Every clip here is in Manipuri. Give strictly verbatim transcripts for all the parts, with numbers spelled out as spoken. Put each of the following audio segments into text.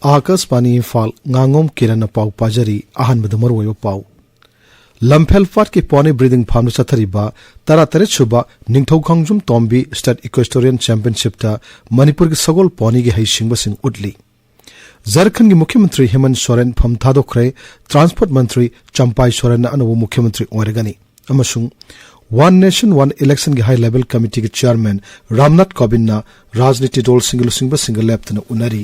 ꯑꯥꯀꯥꯁꯕꯥꯅꯤ ꯏꯝꯐꯥꯜ, ꯉꯥꯉꯣꯝ ꯀꯤꯔꯟꯅ ꯄꯥꯎ ꯄꯥꯖꯔꯤ꯫ ꯑꯍꯥꯟꯕꯗ ꯃꯔꯨꯑꯣꯏꯕ ꯄꯥꯎ꯫ ꯂꯝꯐꯦꯜ ꯄꯥꯠꯀꯤ ꯄꯣꯅꯤ ꯕ꯭ꯔꯤꯗꯤꯡ ꯐꯥꯔꯝꯗ ꯆꯠꯊꯔꯤꯕ ꯇꯔꯥꯇꯔꯦꯠ ꯁꯨꯕ ꯅꯤꯡꯊꯧ ꯈꯣꯡꯖꯣꯝ ꯇꯣꯝꯕꯤ ꯁ꯭ꯇꯦꯠ ꯏꯀ꯭ꯋꯦꯁꯇꯣꯔꯤꯌꯟ ꯆꯦꯝꯄꯤꯌꯟꯁꯤꯞꯇ ꯃꯅꯤꯄꯨꯔꯒꯤ ꯁꯒꯣꯜ ꯄꯣꯅꯤꯒꯤ ꯍꯩꯁꯤꯡꯕꯁꯤꯡ ꯎꯠꯂꯤ꯫ ꯖꯔꯈꯟꯒꯤ ꯃꯨꯈ꯭ꯌ ꯃꯟꯇ꯭ꯔꯤ ꯍꯦꯃꯟ ꯁꯣꯔꯦꯟ ꯐꯝ ꯊꯥꯗꯣꯛꯈ꯭ꯔꯦ꯫ ꯇ꯭ꯔꯥꯟꯁꯄꯣꯔꯠ ꯃꯟꯇ꯭ꯔꯤ ꯆꯝꯄꯥꯏ ꯁꯣꯔꯦꯟꯅ ꯑꯅꯧꯕ ꯃꯨꯈ꯭ꯌ ꯃꯟꯇ꯭ꯔꯤ ꯑꯣꯏꯔꯒꯅꯤ꯫ ꯑꯃꯁꯨꯡ ꯋꯥꯟ ꯅꯦꯁꯟ ꯋꯥꯟ ꯏꯂꯦꯛꯁꯟꯒꯤ ꯍꯥꯏ ꯂꯦꯚꯦꯜ ꯀꯃꯤꯇꯤꯒꯤ ꯆꯤꯌꯔꯃꯦꯟ ꯔꯥꯝꯅꯥꯊ ꯀꯣꯕꯤꯟꯗꯅ ꯔꯥꯖꯅꯤꯇꯤ ꯗꯜꯁꯤꯡꯒꯤ ꯂꯨꯆꯤꯡꯕꯁꯤꯡꯒ ꯂꯦꯞꯇꯅ ꯎꯅꯔꯤ꯫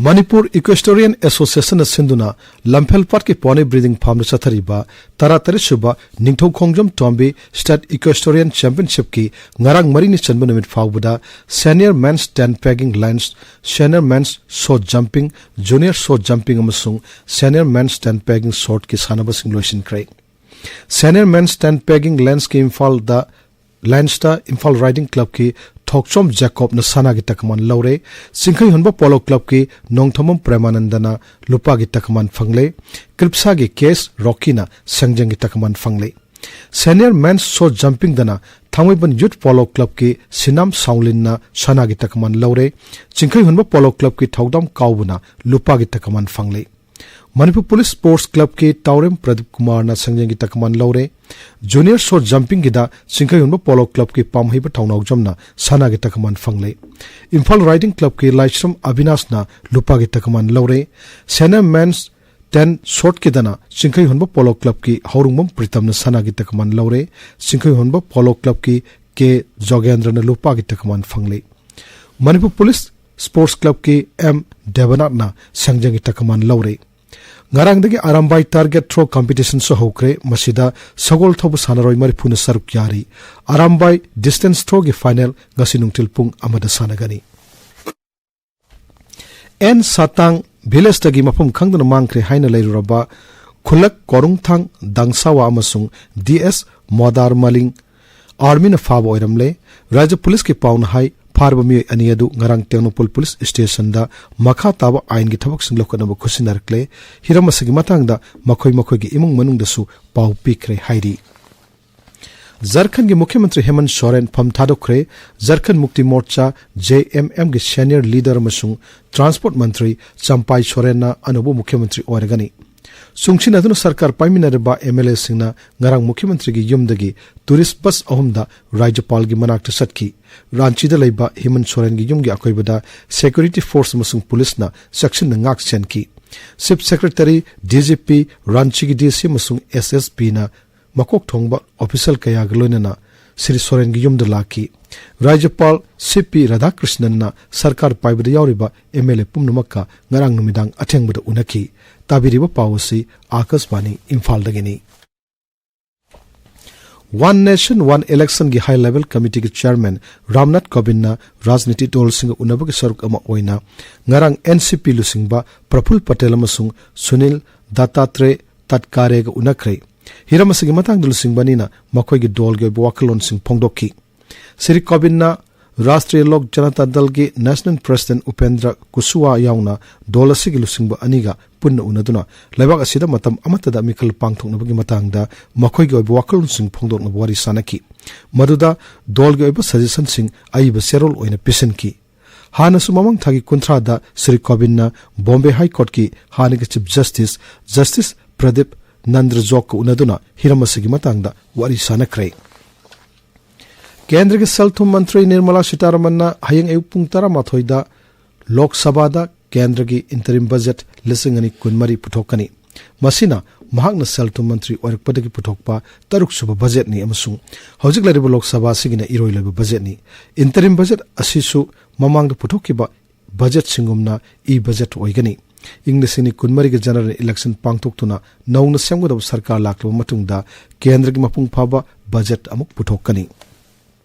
ꯃꯅꯤꯄꯨꯔ ꯏꯀ꯭ꯋꯦꯁꯇꯣꯔꯤꯌꯟ ꯑꯦꯁꯣꯁꯤꯌꯦꯁꯟꯅ ꯁꯤꯟꯗꯨꯅ ꯂꯝꯐꯦꯜ ꯄꯥꯠꯀꯤ ꯄꯣꯅꯤ ꯕ꯭ꯔꯤꯗꯤꯡ ꯐꯥꯔꯝꯗ ꯆꯠꯊꯔꯤꯕ ꯇꯔꯥꯇꯔꯦꯠ ꯁꯨꯕ ꯅꯤꯡꯊꯧ ꯈꯣꯡꯖꯣꯝ ꯇꯣꯝꯕꯤ ꯁ꯭ꯇꯦꯠ ꯏꯀ꯭ꯋꯦꯁꯇꯣꯔꯤꯌꯟ ꯆꯦꯝꯄꯤꯌꯟꯁꯤꯞꯀꯤ ꯉꯔꯥꯡ ꯃꯔꯤꯅꯤ ꯆꯟꯕ ꯅꯨꯃꯤꯠ ꯐꯥꯎꯕꯗ senior men's tent pegging lance, senior men's sword jumping, junior sword jumping ꯑꯃꯁꯨꯡ ꯁꯦꯅꯤꯌꯔ ꯃꯦꯟꯁ ꯇꯦꯟ ꯄꯦꯒꯤꯡ ꯁꯣꯔꯠꯀꯤ ꯁꯥꯟꯅꯕꯁꯤꯡ ꯂꯣꯏꯁꯤꯟꯈ꯭ꯔꯦ꯫ ꯁꯦꯅꯤꯌꯔ ꯃꯦꯟꯁ ꯇꯦꯟ ꯄꯦꯒꯤꯡ ꯂꯦꯟꯁꯀꯤ ꯏꯝꯐꯥꯜꯗ ꯂꯦꯟꯁꯇ ꯏꯝꯐꯥꯜ ꯔꯥꯏꯗꯤꯡ ꯀ꯭ꯂꯕꯀꯤ ꯊꯣꯛꯆꯣꯝ ꯖꯦꯀꯣꯕꯅ ꯁꯅꯥꯒꯤ ꯇꯀꯃꯥꯟ ꯂꯧꯔꯦ꯫ ꯆꯤꯡꯈꯩ ꯍꯨꯟꯕ ꯄꯣꯂꯣ ꯀ꯭ꯂꯕꯀꯤ ꯅꯣꯡꯊꯣꯝꯕꯝ ꯄ꯭ꯔꯦꯃꯥꯅꯟꯗꯅ ꯂꯨꯄꯥꯒꯤ ꯇꯀꯃꯥꯟ ꯐꯪꯂꯦ꯫ ꯀ꯭ꯔꯤꯞꯁꯥꯒꯤ ꯀꯦ ꯑꯦꯁ ꯔꯣꯀꯤꯅ ꯁꯦꯡꯖꯦꯡꯒꯤ ꯇꯀꯃꯥꯟ ꯐꯪꯂꯦ꯫ ꯁꯦꯅꯤꯌꯔ ꯃꯦꯟꯁ ꯁꯣꯔꯠ ꯖꯝꯄꯤꯡꯗꯅ ꯊꯥꯡꯃꯩꯕꯟ ꯌꯨꯠ ꯄꯣꯂꯣ ꯀ꯭ꯂꯕꯀꯤ ꯁꯤꯅꯥꯝ ꯁꯥꯎꯂꯤꯟꯅ ꯁꯅꯥꯒꯤ ꯇꯀꯃꯥꯟ ꯂꯧꯔꯦ꯫ ꯆꯤꯡꯈꯩ ꯍꯨꯟꯕ ꯄꯣꯂꯣ ꯀ꯭ꯂꯕꯀꯤ ꯊꯧꯗꯥꯝ ꯀꯥꯎꯕꯅ ꯂꯨꯄꯥꯒꯤ ꯇꯀꯃꯥꯟ ꯐꯪꯂꯦ꯫ ꯃꯅꯤꯄꯨꯔ ꯄꯨꯂꯤꯁ ꯁ꯭ꯄꯣꯔꯠꯁ ꯀ꯭ꯂꯕꯀꯤ ꯇꯥꯎꯔꯦꯝ ꯄ꯭ꯔꯗꯤꯞ ꯀꯨꯃꯥꯔꯅ ꯁꯦꯡꯖꯦꯡꯒꯤ ꯇꯀꯃꯥꯟ ꯂꯧꯔꯦ꯫ ꯖꯨꯅꯤꯌꯔ ꯁꯣꯔꯠ ꯖꯝꯄꯤꯡꯒꯤꯗ ꯆꯤꯡꯈꯩꯍꯨꯟꯕ ꯄꯣꯂꯣ ꯀ꯭ꯂꯕꯀꯤ ꯄꯥꯝꯍꯩꯕ ꯊꯧꯅꯥꯎꯖꯝꯅ ꯁꯅꯥꯒꯤ ꯇꯀꯃꯥꯟ ꯐꯪꯂꯦ꯫ ꯏꯝꯐꯥꯜ ꯔꯥꯏꯗꯤꯡ ꯀ꯭ꯂꯕꯀꯤ ꯂꯥꯏꯁ꯭ꯔꯝ ꯑꯕꯤꯅꯥꯁꯅ ꯂꯨꯄꯥꯒꯤ ꯇꯀꯃꯥꯟ ꯂꯧꯔꯦ꯫ ꯁꯦꯅꯤꯌꯔ ꯃꯦꯟꯁ ꯇꯦꯟ ꯁꯣꯔꯠꯀꯤꯗꯅ ꯆꯤꯡꯈꯩꯍꯨꯟꯕ ꯄꯣꯂꯣ ꯀ꯭ꯂꯕꯀꯤ ꯍꯧꯔꯨꯡꯕꯝ ꯄ꯭ꯔꯤꯇꯝꯅ ꯁꯅꯥꯒꯤ ꯇꯀꯃꯥꯟ ꯂꯧꯔꯦ꯫ ꯆꯤꯡꯈꯩꯍꯨꯟꯕ ꯄꯣꯂꯣ ꯀ꯭ꯂꯕꯀꯤ ꯀꯦ ꯖꯣꯒꯦꯟꯗ꯭ꯔꯅ ꯂꯨꯄꯥꯒꯤ ꯇꯀꯃꯥꯟ ꯐꯪꯂꯦ꯫ ꯃꯅꯤꯄꯨꯔ ꯄꯨꯂꯤꯁ ꯁ꯭ꯄꯣꯔꯠꯁ ꯀ꯭ꯂꯕꯀꯤ ꯑꯦꯝ ꯗꯦꯕꯅꯥꯊꯅ ꯁꯦꯡꯖꯦꯡꯒꯤ ꯇꯀꯃꯥꯟ ꯂꯧꯔꯦ꯫ ꯉꯔꯥꯡꯗꯒꯤ ꯑꯔꯥꯝꯕꯥꯏ ꯇꯥꯔꯒꯦꯠ ꯊ꯭ꯔꯣ ꯀꯝꯄꯤꯇꯤꯁꯟꯁꯨ ꯍꯧꯈ꯭ꯔꯦ꯫ ꯃꯁꯤꯗ ꯁꯒꯣꯜ ꯊꯧꯕ ꯁꯥꯟꯅꯔꯣꯏ ꯃꯔꯤꯐꯨꯅ ꯁꯔꯨꯛ ꯌꯥꯔꯤ꯫ ꯑꯔꯥꯝꯕꯥꯏ ꯗꯤꯁꯇꯦꯟꯁ ꯊ꯭ꯔꯣꯒꯤ ꯐꯥꯏꯅꯦꯜ ꯉꯁꯤ ꯅꯨꯡꯊꯤꯜ ꯄꯨꯡ ꯑꯃꯗ ꯁꯥꯟꯅꯒꯅꯤ꯫ ꯑꯦꯟ ꯁꯥꯇꯥꯡ ꯚꯤꯂꯦꯖꯇꯒꯤ ꯃꯐꯝ ꯈꯪꯗꯅ ꯃꯥꯡꯈ꯭ꯔꯦ ꯍꯥꯏꯅ ꯂꯩꯔꯨꯔꯕ ꯈꯨꯜꯂꯛ ꯀꯣꯔꯨꯡꯊꯥꯡ ꯗꯥꯡꯁꯥꯋꯥ ꯑꯃꯁꯨꯡ ꯗꯤ ꯑꯦꯁ ꯃꯣꯗꯥꯔ ꯃꯂꯤꯡ ꯑꯥꯔꯃꯤꯅ ꯐꯥꯕ ꯑꯣꯏꯔꯝꯂꯦ꯫ ꯔꯥꯖ꯭ꯌ ꯄꯨꯂꯤꯁꯀꯤ ꯄꯥꯎꯅ ꯍꯥꯏ, ꯐꯥꯔꯕ ꯃꯤꯑꯣꯏ ꯑꯅꯤ ꯑꯗꯨ ꯉꯔꯥꯡ ꯇꯦꯡꯅꯧꯄꯜ ꯄꯨꯂꯤꯁ ꯁ꯭ꯇꯦꯁꯟꯗ ꯃꯈꯥ ꯇꯥꯕ ꯑꯥꯏꯟꯒꯤ ꯊꯕꯛꯁꯤꯡ ꯂꯧꯈꯠꯅꯕ ꯈꯨꯠꯁꯤꯟꯅꯔꯛꯂꯦ꯫ ꯍꯤꯔꯝ ꯑꯁꯤꯒꯤ ꯃꯇꯥꯡꯗ ꯃꯈꯣꯏ ꯃꯈꯣꯏꯒꯤ ꯏꯃꯨꯡ ꯃꯅꯨꯡꯗꯁꯨ ꯄꯥꯎ ꯄꯤꯈ꯭ꯔꯦ ꯍꯥꯏꯔꯤ꯫ ꯖꯔꯈꯟꯒꯤ ꯃꯨꯈ꯭ꯌ ꯃꯟꯇ꯭ꯔꯤ ꯍꯦꯃꯟ ꯁꯣꯔꯦꯟ ꯐꯝ ꯊꯥꯗꯣꯛꯈ꯭ꯔꯦ꯫ ꯖꯔꯈꯟ ꯃꯨꯛꯇꯤ ꯃꯣꯔꯆꯥ, ꯖꯦ ꯑꯦꯝ ꯑꯦꯝꯒꯤ ꯁꯦꯅꯤꯌꯔ ꯂꯤꯗꯔ ꯑꯃꯁꯨꯡ ꯇ꯭ꯔꯥꯟꯁꯄꯣꯔꯠ ꯃꯟꯇ꯭ꯔꯤ ꯆꯝꯄꯥꯏ ꯁꯣꯔꯦꯟꯅ ꯑꯅꯧꯕ ꯃꯨꯈ꯭ꯌ ꯃꯟꯇ꯭ꯔꯤ ꯑꯣꯏꯔꯒꯅꯤ꯫ ꯆꯨꯡꯁꯤꯟꯅꯗꯨꯅ ꯁꯔꯀꯥꯔ ꯄꯥꯏꯃꯤꯟꯅꯔꯤꯕ ꯑꯦꯝ ꯑꯦꯜ ꯑꯦꯁꯤꯡꯅ ꯉꯔꯥꯡ ꯃꯨꯈ꯭ꯌ ꯃꯟꯇ꯭ꯔꯤꯒꯤ ꯌꯨꯝꯗꯒꯤ ꯇꯨꯔꯤꯁ ꯕꯁ ꯑꯍꯨꯝꯗ ꯔꯥꯖ꯭ꯌꯄꯥꯜꯒꯤ ꯃꯅꯥꯛꯇ ꯆꯠꯈꯤ꯫ ꯔꯥꯟꯆꯤꯗ ꯂꯩꯕ ꯍꯦꯃꯟ ꯁꯣꯔꯦꯟꯒꯤ ꯌꯨꯝꯒꯤ ꯑꯀꯣꯏꯕꯗ ꯁꯦꯀ꯭ꯌꯨꯔꯤꯇꯤ ꯐꯣꯔꯁ ꯑꯃꯁꯨꯡ ꯄꯨꯂꯤꯁꯅ ꯆꯦꯛꯁꯤꯟꯅ ꯉꯥꯛ ꯁꯦꯟꯈꯤ꯫ Chief secretary, D G P, ꯔꯥꯟꯆꯤꯒꯤ ꯗꯤ ꯁꯤ ꯑꯃꯁꯨꯡ ꯑꯦꯁ ꯑꯦꯁ ꯄꯤꯅ ꯃꯀꯣꯛ ꯊꯣꯡꯕ ꯑꯣꯐꯤꯁꯤꯌꯦꯜ ꯀꯌꯥꯒ ꯂꯣꯏꯅꯅ ꯁ꯭ꯔꯤ ꯁꯣꯔꯦꯟꯒꯤ ꯌꯨꯝꯗ ꯂꯥꯛꯈꯤ꯫ ꯔꯥꯖ꯭ꯌꯄꯥꯜ ꯁꯤ ꯄꯤ ꯔꯥꯙꯥꯀ꯭ꯔꯤꯁꯅꯟꯅ ꯁꯔꯀꯥꯔ ꯄꯥꯏꯕꯗ ꯌꯥꯎꯔꯤꯕ ꯑꯦꯝ ꯑꯦꯜ ꯑꯦ ꯄꯨꯝꯅꯃꯛꯀ ꯉꯔꯥꯡ ꯅꯨꯃꯤꯗꯥꯡ ꯑꯊꯦꯡꯕꯗ ꯎꯅꯈꯤ꯫ ꯇꯥꯕꯤꯔꯤꯕ ꯄꯥꯎ ꯑꯁꯤ ꯑꯥꯀꯥꯁꯕꯥꯅꯤ ꯏꯝꯐꯥꯜꯗꯒꯤꯅꯤ꯫ ꯋꯥꯟ ꯅꯦꯁꯟ ꯋꯥꯟ ꯏꯂꯦꯛꯁꯟꯒꯤ ꯍꯥꯏ ꯂꯦꯚꯦꯜ ꯀꯃꯤꯇꯤꯒꯤ ꯆꯦꯌꯔꯃꯦꯟ ꯔꯥꯝꯅꯥꯊ ꯀꯣꯕꯤꯟꯗꯅ ꯔꯥꯖꯅꯤꯇꯤ ꯗꯜꯁꯤꯡꯒ ꯎꯅꯕꯒꯤ ꯁꯔꯨꯛ ꯑꯃ ꯑꯣꯏꯅ ꯉꯔꯥꯡ ꯑꯦꯟ ꯁꯤ ꯄꯤ ꯂꯨꯆꯤꯡꯕ ꯄ꯭ꯔꯐꯨꯜ ꯄꯇꯦꯜ ꯑꯃꯁꯨꯡ ꯁꯨꯅꯤꯜ ꯗꯠꯇꯥꯇ꯭ꯔꯦ ꯇꯠꯀꯥꯔꯦꯒ ꯎꯅꯈ꯭ꯔꯦ꯫ ꯍꯤꯔꯝ ꯑꯁꯤꯒꯤ ꯃꯇꯥꯡꯗ ꯂꯨꯆꯤꯡꯕ ꯑꯅꯤꯅ ꯃꯈꯣꯏꯒꯤ ꯗꯜꯒꯤ ꯑꯣꯏꯕ ꯋꯥꯈꯜꯂꯣꯟꯁꯤꯡ ꯐꯣꯡꯗꯣꯛꯈꯤ꯫ ꯁ꯭ꯔꯤ ꯀꯣꯕꯤꯟꯗꯅ ꯔꯥꯁꯇ꯭ꯔꯤꯌ ꯂꯣꯛ ꯖꯅꯇꯥ ꯗꯜꯒꯤ ꯅꯦꯁꯅꯦꯜ ꯄ꯭ꯔꯦꯁꯤꯗꯦꯟꯠ ꯎꯄꯦꯟꯗ꯭ꯔ ꯀꯨꯁꯋꯥ ꯌꯥꯎꯅ ꯗꯜ ꯑꯁꯤꯒꯤ ꯂꯨꯆꯤꯡꯕ ꯑꯅꯤꯒ ꯄꯨꯟꯅ ꯎꯅꯗꯨꯅ ꯂꯩꯕꯥꯛ ꯑꯁꯤꯗ ꯃꯇꯝ ꯑꯃꯠꯇꯗ ꯃꯤꯈꯜ ꯄꯥꯡꯊꯣꯛꯅꯕꯒꯤ ꯃꯇꯥꯡꯗ ꯃꯈꯣꯏꯒꯤ ꯑꯣꯏꯕ ꯋꯥꯈꯜꯂꯣꯟꯁꯤꯡ ꯐꯣꯡꯗꯣꯛꯅꯕ ꯋꯥꯔꯤ ꯁꯥꯅꯈꯤ꯫ ꯃꯗꯨꯗ ꯗꯜꯒꯤ ꯑꯣꯏꯕ ꯁꯖꯦꯁꯟꯁꯤꯡ ꯑꯏꯕ ꯆꯦꯔꯣꯜ ꯑꯣꯏꯅ ꯄꯤꯁꯤꯟꯈꯤ꯫ ꯍꯥꯟꯅꯁꯨ ꯃꯃꯥꯡ ꯊꯥꯒꯤ ꯀꯨꯟꯊ꯭ꯔꯥꯗ ꯁ꯭ꯔꯤ ꯀꯣꯕꯤꯟꯗꯅ ꯕꯣꯝꯕꯦ ꯍꯥꯏ ꯀꯣꯔꯠꯀꯤ ꯍꯥꯟꯅꯒꯤ ꯆꯤꯐ ꯖꯁꯇꯤꯁ, ꯖꯁꯇꯤꯁ ꯄ꯭ꯔꯗꯤꯞ ꯅꯟꯗ꯭ꯔꯖꯣꯒꯀ ꯎꯅꯗꯨꯅ ꯍꯤꯔꯝ ꯑꯁꯤꯒꯤ ꯃꯇꯥꯡꯗ ꯋꯥꯔꯤ ꯁꯥꯅꯈ꯭ꯔꯦ꯫ ꯀꯦꯟꯗ꯭ꯔꯒꯤ ꯁꯦꯜ ꯊꯨꯝ ꯃꯟꯇ꯭ꯔꯤ ꯅꯤꯔꯃꯂꯥ ꯁꯤꯇꯥꯔꯥꯃꯟꯅ ꯍꯌꯦꯡ ꯑꯌꯨꯛ ꯄꯨꯡ ꯇꯔꯥꯃꯥꯊꯣꯏꯗ ꯂꯣꯛ ꯁꯚꯥꯗ ꯀꯦꯟꯗ꯭ꯔꯒꯤ ꯏꯟꯇꯔꯤꯝ ꯕꯖꯦꯠ ꯂꯤꯁꯤꯡ ꯑꯅꯤ ꯀꯨꯟꯃꯔꯤ ꯄꯨꯊꯣꯛꯀꯅꯤ꯫ ꯃꯁꯤꯅ ꯃꯍꯥꯛꯅ ꯁꯦꯜ ꯊꯨꯝ ꯃꯟꯇ꯭ꯔꯤ ꯑꯣꯏꯔꯛꯄꯗꯒꯤ ꯄꯨꯊꯣꯛꯄ ꯇꯔꯨꯛꯁꯨꯕ ꯕꯖꯦꯠꯅꯤ ꯑꯃꯁꯨꯡ ꯍꯧꯖꯤꯛ ꯂꯩꯔꯤꯕ ꯂꯣꯛ ꯁꯚꯥ ꯑꯁꯤꯒꯤꯅ ꯏꯔꯣꯏ ꯂꯣꯏꯕ ꯕꯖꯦꯠꯅꯤ꯫ ꯏꯟꯇꯔꯤꯝ ꯕꯖꯦꯠ ꯑꯁꯤꯁꯨ ꯃꯃꯥꯡꯗ ꯄꯨꯊꯣꯛꯈꯤꯕ ꯕꯖꯦꯠꯁꯤꯡꯒꯨꯝꯅ ꯏ ꯕꯖꯦꯠ ꯑꯣꯏꯒꯅꯤ꯫ ꯏꯪ ꯂꯤꯁꯤꯡ ꯑꯅꯤ ꯀꯨꯟꯃꯔꯤꯒꯤ ꯖꯦꯅꯔꯦꯜ ꯏꯂꯦꯛꯁꯟ ꯄꯥꯡꯊꯣꯛꯇꯨꯅ ꯅꯧꯅ ꯁꯦꯝꯒꯗꯕ ꯁꯔꯀꯥꯔ ꯂꯥꯛꯂꯕ ꯃꯇꯨꯡꯗ ꯀꯦꯟꯗ꯭ꯔꯒꯤ ꯃꯄꯨꯡ ꯐꯥꯕ ꯕꯖꯦꯠ ꯑꯃꯨꯛ ꯄꯨꯊꯣꯛꯀꯅꯤ꯫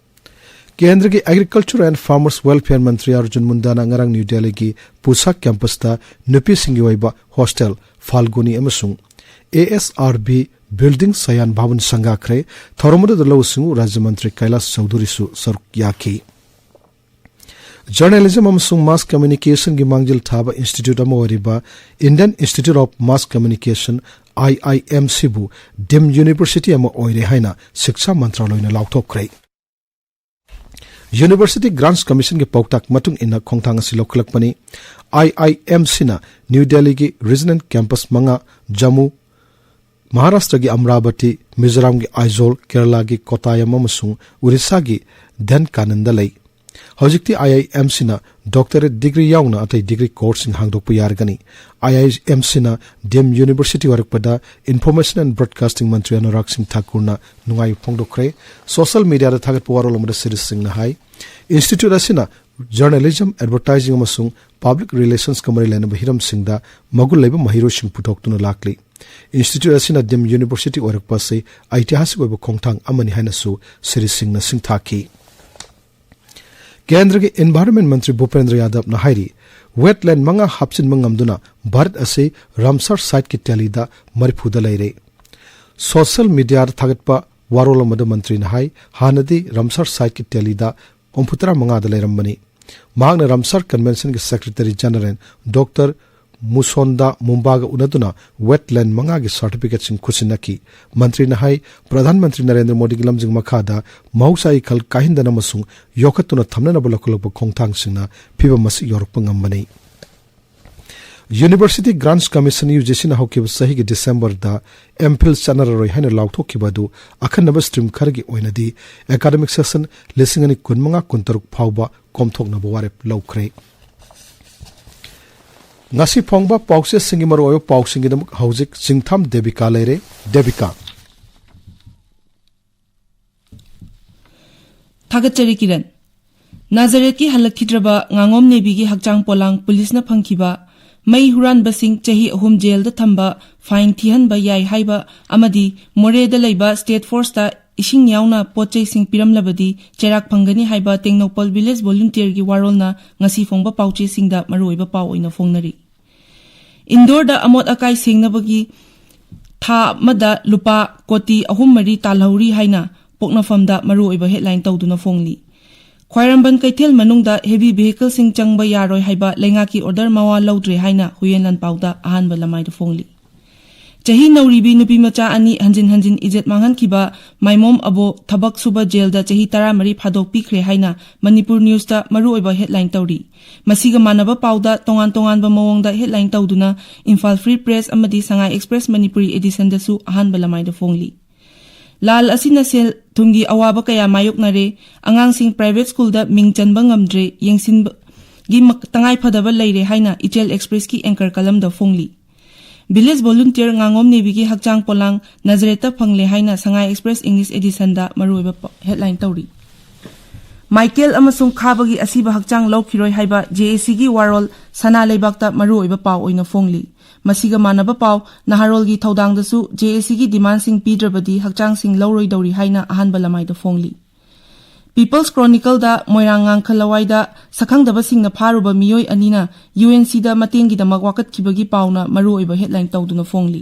ꯀꯦꯟꯗ꯭ꯔꯒꯤ ꯑꯦꯒ꯭ꯔꯤꯀꯜꯆꯔ ꯑꯦꯟ ꯐꯥꯔꯃꯔꯁ ꯋꯦꯜꯐꯤꯌꯔ ꯃꯟꯇ꯭ꯔꯤ ꯑꯔꯖꯨꯟ ꯃꯨꯟꯗꯥꯅ ꯉꯔꯥꯡ ꯅ꯭ꯌꯨ ꯗꯦꯜꯂꯤꯒꯤ ꯄꯨꯁꯥ ꯀꯦꯝꯄꯁꯇ ꯅꯨꯄꯤꯁꯤꯡꯒꯤ ꯑꯣꯏꯕ ꯍꯣꯁꯇꯦꯜ ꯐꯥꯜꯒꯨꯅꯤ ꯑꯃꯁꯨꯡ A S R B building ꯁꯌꯥꯟ ꯚꯕꯟ ꯁꯪꯒꯥꯈ꯭ꯔꯦ꯫ ꯊꯧꯔꯝ ꯑꯗꯨꯗ ꯂꯧꯎ ꯁꯤꯡꯎ ꯔꯥꯖ꯭ꯌ ꯃꯟꯇ꯭ꯔꯤ ꯀꯩꯂꯥꯁ ꯆꯧꯙꯨꯔꯤꯁꯨ ꯁꯔꯨꯛ ꯌꯥꯈꯤ꯫ Journalism ꯑꯃꯁꯨꯡ Mass Communicationꯒꯤ ꯃꯥꯡꯖꯤꯜ ꯊꯥꯕ institute ꯑꯃ ꯑꯣꯏꯔꯤꯕ Indian Institute of Mass Communication, I I M C ꯕꯨ deemed university ꯑꯃ ꯑꯣꯏꯔꯦ ꯍꯥꯏꯅ ꯁꯤꯛꯁꯥ ꯃꯟꯇ꯭ꯔꯥꯂꯣꯏꯅ ꯂꯥꯎꯊꯣꯛꯈ꯭ꯔꯦ꯫ University Grants Commissionꯒꯤ ꯄꯥꯎꯇꯥꯛ ꯃꯇꯨꯡ ꯏꯟꯅ ꯈꯣꯡꯊꯥꯡ ꯑꯁꯤ ꯂꯧꯈꯠꯂꯛꯄꯅꯤ꯫ I I M Cꯅ New Delhiꯒꯤ regional campus ꯃꯉꯥ, ꯖꯝꯃꯨ, ꯃꯍꯥꯔꯥꯁꯇ꯭ꯔꯒꯤ ꯑꯃꯔꯥꯕꯇꯤ, ꯃꯤꯖꯣꯔꯥꯝꯒꯤ ꯑꯥꯏꯖꯣꯜ, ꯀꯦꯔꯂꯥꯒꯤ ꯀꯣꯇꯥꯌꯝ ꯑꯃꯁꯨꯡ ꯎꯔꯤꯁꯥꯒꯤ ꯙꯦꯟꯀꯥꯅꯟꯗ ꯂꯩ꯫ ꯍꯧꯖꯤꯛꯇꯤ I I M Cꯅ doctorate degree ꯌꯥꯎꯅ ꯑꯇꯩ degree courseꯁꯤꯡ ꯍꯥꯡꯗꯣꯛꯄ ꯌꯥꯔꯒꯅꯤ꯫ I I M Cꯅ deemed university ꯑꯣꯏꯔꯛꯄꯗ Information and Broadcasting ꯃꯟꯇ꯭ꯔꯤ ꯑꯅꯨꯔꯥꯒ ꯁꯤꯡ ꯊꯥꯀꯨꯔꯅ ꯅꯨꯡꯉꯥꯏꯕ ꯐꯣꯡꯗꯣꯛꯈ꯭ꯔꯦ꯫ Social mediaꯗ ꯊꯥꯒꯠꯄ ꯋꯥꯔꯣꯜ ꯑꯃꯗ ꯁꯤꯔꯤꯁ ꯁꯤꯡꯅ ꯍꯥꯏ, institute ꯑꯁꯤꯅ journalism, advertising ꯑꯃꯁꯨꯡ public relationsꯀ ꯃꯔꯤ ꯂꯩꯅꯕ ꯍꯤꯔꯝꯁꯤꯡꯗ ꯃꯒꯨꯟ ꯂꯩꯕ ꯃꯍꯩꯔꯣꯏꯁꯤꯡ ꯄꯨꯊꯣꯛꯇꯨꯅ ꯂꯥꯛꯂꯤ꯫ Institute ꯑꯁꯤꯅ deemed university ꯑꯣꯏꯔꯛꯄ ꯑꯁꯤ ꯑꯩꯇꯤꯍꯥꯁꯤꯛ ꯑꯣꯏꯕ ꯈꯣꯡꯊꯥꯡ ꯑꯃꯅꯤ ꯍꯥꯏꯅꯁꯨ ꯁꯤꯔꯤꯁ ꯁꯤꯡꯅ ꯁꯤꯡꯊꯥꯈꯤ꯫ ꯀꯦꯟꯗ꯭ꯔꯒꯤ Environment ꯃꯟꯇ꯭ꯔꯤ ꯚꯨꯄꯦꯟꯗ꯭ꯔ ꯌꯥꯗꯕꯅ ꯍꯥꯏꯔꯤ, wetland ꯃꯉꯥ ꯍꯥꯞꯆꯤꯟꯕ ꯉꯝꯗꯨꯅ ꯚꯥꯔꯠ ꯑꯁꯤ ꯔꯥꯝꯁꯥꯔ siteꯀꯤ tallyꯗ ꯃꯔꯤꯐꯨꯗ ꯂꯩꯔꯦ꯫ Social mediaꯗ ꯊꯥꯒꯠꯄ ꯋꯥꯔꯣꯜ ꯑꯃꯗ ꯃꯟꯇ꯭ꯔꯤꯅ ꯍꯥꯏ, ꯍꯥꯟꯅꯗꯤ ꯔꯥꯝꯁꯥꯔ siteꯀꯤ tallyꯗ ꯍꯨꯝꯐꯨꯇꯔꯥ ꯃꯉꯥꯗ ꯂꯩꯔꯝꯕꯅꯤ꯫ ꯃꯍꯥꯛꯅ ꯔꯥꯝꯁꯥꯔ Conventionꯒꯤ Secretary General Doctor ꯃꯨꯁꯣꯟꯗꯥ ꯃꯨꯝꯕꯥꯒ ꯎꯅꯗꯨꯅ wetland ꯃꯉꯥꯒꯤ certificateꯁꯤꯡ ꯈꯨꯠꯁꯤꯟꯅꯈꯤ꯫ ꯃꯟꯇ꯭ꯔꯤꯅ ꯍꯥꯏ, ꯄ꯭ꯔꯙꯥꯟ ꯃꯟꯇ꯭ꯔꯤ ꯅꯔꯦꯟꯗ꯭ꯔ ꯃꯣꯗꯤꯒꯤ ꯂꯝꯖꯤꯡ ꯃꯈꯥꯗ ꯃꯍꯧꯁꯥꯒꯤ ꯈꯜ ꯀꯥꯏꯍꯟꯗꯅ ꯑꯃꯁꯨꯡ ꯌꯣꯛꯈꯠꯇꯨꯅ ꯊꯝꯅꯅꯕ ꯂꯧꯈꯠꯂꯛꯄ ꯈꯣꯡꯊꯥꯡꯁꯤꯡꯅ ꯐꯤꯚꯝ ꯑꯁꯤ ꯌꯧꯔꯛꯄ ꯉꯝꯕꯅꯤ꯫ University Grants Commission, UGCꯅ ꯍꯧꯈꯤꯕ ꯆꯍꯤꯒꯤ Decemberꯗ M.Phil ꯆꯠꯅꯔꯔꯣꯏ ꯍꯥꯏꯅ ꯂꯥꯎꯊꯣꯛꯈꯤꯕ ꯑꯗꯨ ꯑꯈꯟꯅꯕ stream ꯈꯔꯒꯤ ꯑꯣꯏꯅꯗꯤ academic session ꯂꯤꯁꯤꯡ ꯑꯅꯤ ꯀꯨꯟꯃꯉꯥ ꯀꯨꯟꯇꯔꯨꯛ ꯐꯥꯎꯕ ꯀꯣꯝꯊꯣꯛꯅꯕ ꯋꯥꯔꯦꯞ ꯂꯧꯈ꯭ꯔꯦ꯫ ꯉꯁꯤ ꯐꯣꯡꯕ ꯄꯥꯎꯆꯦꯁꯤꯡꯒꯤ ꯃꯔꯨꯑꯣꯏꯕ ꯄꯥꯎꯁꯤꯡꯒꯤꯗꯃꯛ ꯍꯧꯖꯤꯛ ꯆꯤꯡꯊꯥꯝ ꯗꯦꯕꯤꯀꯥ ꯂꯩꯔꯦ꯫ ꯗꯦꯕꯤꯀꯥ꯫ ꯊꯥꯒꯠꯆꯔꯤ ꯀꯤꯔꯟ꯫ ꯅꯥꯖꯔꯦꯠꯀꯤ ꯍꯜꯂꯛꯈꯤꯗ꯭ꯔꯕ ꯉꯥꯉꯣꯝ ꯅꯦꯕꯤꯒꯤ ꯍꯛꯆꯥꯡ ꯄꯣꯂꯥꯡ ꯄꯨꯂꯤꯁꯅ ꯐꯪꯈꯤꯕ, ꯃꯩ ꯍꯨꯔꯥꯟꯕꯁꯤꯡ ꯆꯍꯤ ꯑꯍꯨꯝ ꯖꯦꯜꯗ ꯊꯝꯕ, fine ꯊꯤꯍꯟꯕ ꯌꯥꯏ ꯍꯥꯏꯕ ꯑꯃꯗꯤ ꯃꯣꯔꯦꯗ ꯂꯩꯕ state forceꯇ ꯏꯁꯤꯡ ꯌꯥꯎꯅ ꯄꯣꯠ ꯆꯩꯁꯤꯡ ꯄꯤꯔꯝꯂꯕꯗꯤ ꯆꯩꯔꯥꯛ ꯐꯪꯒꯅꯤ ꯍꯥꯏꯕ ꯇꯦꯡꯅꯧꯄꯜ village volunteerꯒꯤ ꯋꯥꯔꯣꯜꯅ ꯉꯁꯤ ꯐꯣꯡꯕ ꯄꯥꯎꯆꯦꯁꯤꯡꯗ ꯃꯔꯨꯑꯣꯏꯕ ꯄꯥꯎ ꯑꯣꯏꯅ ꯐꯣꯡꯅꯔꯤ꯫ ꯏꯟꯗꯣꯔꯗ ꯑꯃꯣꯠ ꯑꯀꯥꯏ ꯁꯦꯡꯅꯕꯒꯤ ꯊꯥ ꯑꯃꯗ ꯂꯨꯄꯥ ꯀꯣꯇꯤ ꯑꯍꯨꯝ ꯃꯔꯤ ꯇꯥꯜꯍꯧꯔꯤ ꯍꯥꯏꯅ ꯄꯣꯛꯅꯐꯝꯗ ꯃꯔꯨꯑꯣꯏꯕ headline ꯇꯧꯗꯨꯅ ꯐꯣꯡꯂꯤ꯫ ꯈ꯭ꯋꯥꯏꯔꯝꯕꯟ ꯀꯩꯊꯦꯜ ꯃꯅꯨꯡꯗ heavy vehicleꯁꯤꯡ ꯆꯪꯕ ꯌꯥꯔꯣꯏ ꯍꯥꯏꯕ ꯂꯩꯉꯥꯛꯀꯤ order ꯃꯋꯥ ꯂꯧꯗ꯭ꯔꯦ ꯍꯥꯏꯅ ꯍꯨꯏꯌꯦꯟ ꯂꯥꯟꯄꯥꯎꯗ ꯑꯍꯥꯟꯕ ꯂꯃꯥꯏꯗ ꯐꯣꯡꯂꯤ꯫ ꯆꯍꯤ ꯅꯧꯔꯤꯕꯤ ꯅꯨꯄꯤ ꯃꯆꯥ ꯑꯅꯤ ꯍꯟꯖꯤꯟ ꯍꯟꯖꯤꯟ ꯏꯖꯠ ꯃꯥꯡꯍꯟꯈꯤꯕ ꯃꯥꯏꯃꯣꯝ ꯑꯕꯣ ꯊꯕꯛ ꯁꯨꯕ ꯖꯦꯜꯗ ꯆꯍꯤ ꯇꯔꯥꯃꯔꯤ ꯐꯥꯗꯣꯛꯄꯤꯈ꯭ꯔꯦ ꯍꯥꯏꯅ ꯃꯅꯤꯄꯨꯔ ꯅ꯭ꯌꯨꯁꯇ ꯃꯔꯨꯑꯣꯏꯕ headline ꯇꯧꯔꯤ꯫ ꯃꯁꯤꯒ ꯃꯥꯟꯅꯕ ꯄꯥꯎꯗ ꯇꯣꯉꯥꯟ ꯇꯣꯉꯥꯟꯕ ꯃꯑꯣꯡꯗ headline ꯇꯧꯗꯨꯅ ꯏꯝꯐꯥꯜ ꯐ꯭ꯔꯤ ꯄ꯭ꯔꯦꯁ ꯑꯃꯗꯤ ꯁꯉꯥꯏ ꯑꯦꯛꯁꯄ꯭ꯔꯦꯁ ꯃꯅꯤꯄꯨꯔꯤ ꯑꯦꯗꯤꯁꯟꯗꯁꯨ ꯑꯍꯥꯟꯕ ꯂꯃꯥꯏꯗ ꯐꯣꯡꯂꯤ꯫ ꯂꯥꯜ ꯑꯁꯤꯅ ꯁꯦꯜ ꯊꯨꯝꯒꯤ ꯑꯋꯥꯕ ꯀꯌꯥ ꯃꯥꯌꯣꯛꯅꯔꯦ, ꯑꯉꯥꯡꯁꯤꯡ ꯄ꯭ꯔꯥꯏꯚꯦꯠ ꯁ꯭ꯀꯨꯜꯗ ꯃꯤꯡ ꯆꯟꯕ ꯉꯝꯗ꯭ꯔꯦ, ꯌꯦꯡꯁꯤꯟꯕꯒꯤ ꯃꯛ-, ꯇꯉꯥꯏ ꯐꯗꯕ ꯂꯩꯔꯦ ꯍꯥꯏꯅ ꯏꯆꯦꯜ ꯑꯦꯛꯁꯄ꯭ꯔꯦꯁꯀꯤ ꯑꯦꯡꯀꯔ ꯀꯂꯝꯗ ꯐꯣꯡꯂꯤ꯫ ꯚꯤꯂꯦꯖ ꯚꯣꯂꯨꯟꯇꯤꯌꯔ ꯉꯥꯉꯣꯝ ꯅꯦꯕꯤꯒꯤ ꯍꯛꯆꯥꯡ ꯄꯣꯂꯥꯡ ꯅꯖꯔꯦꯠꯇ ꯐꯪꯂꯦ ꯍꯥꯏꯅ ꯁꯉꯥꯏ ꯑꯦꯛꯁꯄ꯭ꯔꯦꯁ ꯏꯪꯂꯤꯁ ꯑꯦꯗꯤꯁꯟꯗ ꯃꯔꯨꯑꯣꯏꯕ ꯄ-, headline ꯇꯧꯔꯤ꯫ ꯃꯥꯏꯀꯦꯜ ꯑꯃꯁꯨꯡ ꯈꯥꯕꯒꯤ ꯑꯁꯤꯕ ꯍꯛꯆꯥꯡ ꯂꯧꯈꯤꯔꯣꯏ ꯍꯥꯏꯕ ꯖꯦ ꯑꯦ ꯁꯤꯒꯤ ꯋꯥꯔꯣꯜ ꯁꯅꯥ ꯂꯩꯕꯥꯛꯇ ꯃꯔꯨꯑꯣꯏꯕ ꯄꯥꯎ ꯑꯣꯏꯅ ꯐꯣꯡꯂꯤ꯫ ꯃꯁꯤꯒ ꯃꯥꯟꯅꯕ ꯄꯥꯎ, ꯅꯍꯥꯔꯣꯜꯒꯤ ꯊꯧꯗꯥꯡꯗꯁꯨ ꯖꯦ ꯑꯦ ꯁꯤꯒꯤ ꯗꯤꯃꯥꯟꯁꯤꯡ ꯄꯤꯗ꯭ꯔꯕꯗꯤ ꯍꯛꯆꯥꯡꯁꯤꯡ ꯂꯧꯔꯣꯏꯗꯧꯔꯤ ꯍꯥꯏꯅ ꯑꯍꯥꯟꯕ ꯂꯃꯥꯏꯗ ꯐꯣꯡꯂꯤ꯫ ꯄꯤꯄꯜꯁ ꯀ꯭ꯔꯣꯅꯤꯀꯜꯗ ꯃꯣꯏꯔꯥꯡ ꯉꯥꯡꯈ ꯂꯋꯥꯏꯗ ꯁꯛꯈꯪꯗꯕꯁꯤꯡꯅ ꯐꯥꯔꯨꯕ ꯃꯤꯑꯣꯏ ꯑꯅꯤꯅ ꯌꯨ ꯑꯦꯟ ꯁꯤꯗ ꯃꯇꯦꯡꯒꯤꯗꯃꯛ ꯋꯥꯀꯠꯈꯤꯕꯒꯤ ꯄꯥꯎꯅ ꯃꯔꯨꯑꯣꯏꯕ headline ꯇꯧꯗꯨꯅ ꯐꯣꯡꯂꯤ꯫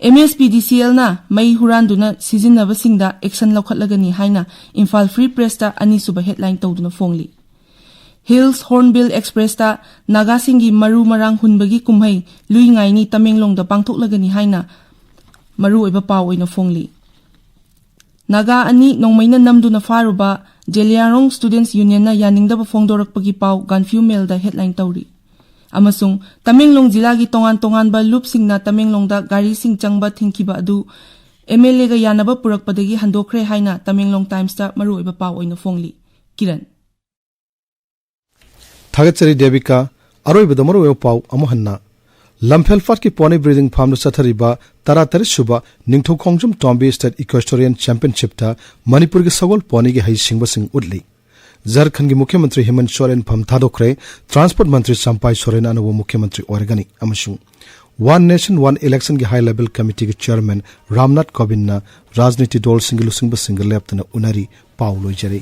ꯑꯦꯝ ꯑꯦꯁ ꯄꯤ ꯗꯤ ꯁꯤ ꯑꯦꯜꯅ ꯃꯩ ꯍꯨꯔꯥꯟꯗꯨꯅ ꯁꯤꯖꯤꯟꯅꯕꯁꯤꯡꯗ action ꯂꯧꯈꯠꯂꯒꯅꯤ ꯍꯥꯏꯅ ꯏꯝꯐꯥꯜ ꯐ꯭ꯔꯤ ꯄ꯭ꯔꯦꯁꯇ ꯑꯅꯤꯁꯨꯕ headline ꯇꯧꯗꯨꯅ ꯐꯣꯡꯂꯤ꯫ ꯍꯤꯜꯁ ꯍꯣꯔꯟꯕꯤꯜ ꯑꯦꯛꯁꯄ꯭ꯔꯦꯁꯇ ꯅꯥꯒꯥꯁꯤꯡꯒꯤ ꯃꯔꯨ ꯃꯔꯥꯡ ꯍꯨꯟꯕꯒꯤ ꯀꯨꯝꯍꯩ ꯂꯨꯏ ꯉꯥꯏꯅꯤ ꯇꯃꯦꯡꯂꯣꯡꯗ ꯄꯥꯡꯊꯣꯛꯂꯒꯅꯤ ꯍꯥꯏꯅ ꯃꯔꯨꯑꯣꯏꯕ ꯄꯥꯎ ꯑꯣꯏꯅ ꯐꯣꯡꯂꯤ꯫ ꯅꯥꯒꯥ ꯑꯅꯤ ꯅꯣꯡꯃꯩꯅ ꯅꯝꯗꯨꯅ ꯐꯥꯔꯨꯕ ꯖꯦꯂꯤꯌꯥꯡꯔꯣꯡ ꯁ꯭ꯇꯨꯗꯦꯟꯠꯁ ꯌꯨꯅꯤꯌꯟꯅ ꯌꯥꯅꯤꯡꯗꯕ ꯐꯣꯡꯗꯣꯔꯛꯄꯒꯤ ꯄꯥꯎ ꯒꯥꯟꯐ꯭ꯌꯨ ꯃꯦꯜꯗ headline ꯇꯧꯔꯤ꯫ ꯑꯃꯁꯨꯡ ꯇꯃꯦꯡꯂꯣꯡ ꯖꯤꯂꯥꯒꯤ ꯇꯣꯉꯥꯟ ꯇꯣꯉꯥꯟꯕ ꯂꯨꯞꯁꯤꯡꯅ ꯇꯃꯦꯡꯂꯣꯡꯗ ꯒꯥꯔꯤꯁꯤꯡ ꯆꯪꯕ ꯊꯤꯡꯈꯤꯕ ꯑꯗꯨ ꯑꯦꯝ ꯑꯦꯜ ꯑꯦꯒ ꯌꯥꯅꯕ ꯄꯨꯔꯛꯄꯗꯒꯤ ꯍꯟꯗꯣꯛꯈ꯭ꯔꯦ ꯍꯥꯏꯅ ꯇꯃꯦꯡꯂꯣꯡ ꯇꯥꯏꯝꯁꯇ ꯃꯔꯨꯑꯣꯏꯕ ꯄꯥꯎ ꯑꯣꯏꯅ ꯐꯣꯡꯂꯤ꯫ ꯀꯤꯔꯟ꯫ ꯊꯥꯒꯠꯆꯔꯤ ꯗꯦꯕꯤꯀꯥ꯫ ꯑꯔꯣꯏꯕꯗ ꯃꯔꯨꯑꯣꯏꯕ ꯄꯥꯎ ꯑꯃꯨꯛ ꯍꯟꯅ꯫ ꯂꯝꯐꯦꯜ ꯄꯥꯠꯀꯤ ꯄꯣꯅꯤ ꯕ꯭ꯔꯤꯗꯤꯡ ꯐꯥꯔꯝꯗ ꯆꯠꯊꯔꯤꯕ ꯇꯔꯥꯇꯔꯦꯠ ꯁꯨꯕ ꯅꯤꯡꯊꯧ ꯈꯣꯡꯖꯝ ꯇꯣꯝꯕꯤ ꯁ꯭ꯇꯦꯠ ꯏꯀ꯭ꯋꯦꯁꯇꯣꯔꯤꯌꯟ ꯆꯦꯝꯄꯤꯌꯟꯁꯤꯞꯇ ꯃꯅꯤꯄꯨꯔꯒꯤ ꯁꯒꯣꯜ ꯄꯣꯅꯤꯒꯤ ꯍꯩꯁꯤꯡꯕꯁꯤꯡ ꯎꯠꯂꯤ꯫ ꯖꯔꯈꯟꯒꯤ ꯃꯨꯈ꯭ꯌ ꯃꯟꯇ꯭ꯔꯤ ꯍꯦꯃꯟ ꯁꯣꯔꯦꯟ ꯐꯝ ꯊꯥꯗꯣꯛꯈ꯭ꯔꯦ꯫ ꯇ꯭ꯔꯥꯟꯁꯄꯣꯔꯠ ꯃꯟꯇ꯭ꯔꯤ ꯆꯝꯄꯥꯏ ꯁꯣꯔꯦꯟ ꯑꯅꯧꯕ ꯃꯨꯈ꯭ꯌ ꯃꯟꯇ꯭ꯔꯤ ꯑꯣꯏꯔꯒꯅꯤ ꯑꯃꯁꯨꯡ ꯋꯥꯟ ꯅꯦꯁꯟ ꯋꯥꯟ ꯏꯂꯦꯛꯁꯟꯒꯤ ꯍꯥꯏ ꯂꯦꯚꯦꯜ ꯀꯃꯤꯇꯤꯒꯤ ꯆꯤꯌꯔꯃꯦꯟ ꯔꯥꯝꯅꯥꯊ ꯀꯣꯕꯤꯟꯗꯅ ꯔꯥꯖꯅꯤꯇꯤ ꯗꯜꯁꯤꯡꯒꯤ ꯂꯨꯆꯤꯡꯕꯁꯤꯡꯒ ꯂꯦꯞꯇꯅ ꯎꯅꯔꯤ꯫ ꯄꯥꯎ ꯂꯣꯏꯖꯔꯦ꯫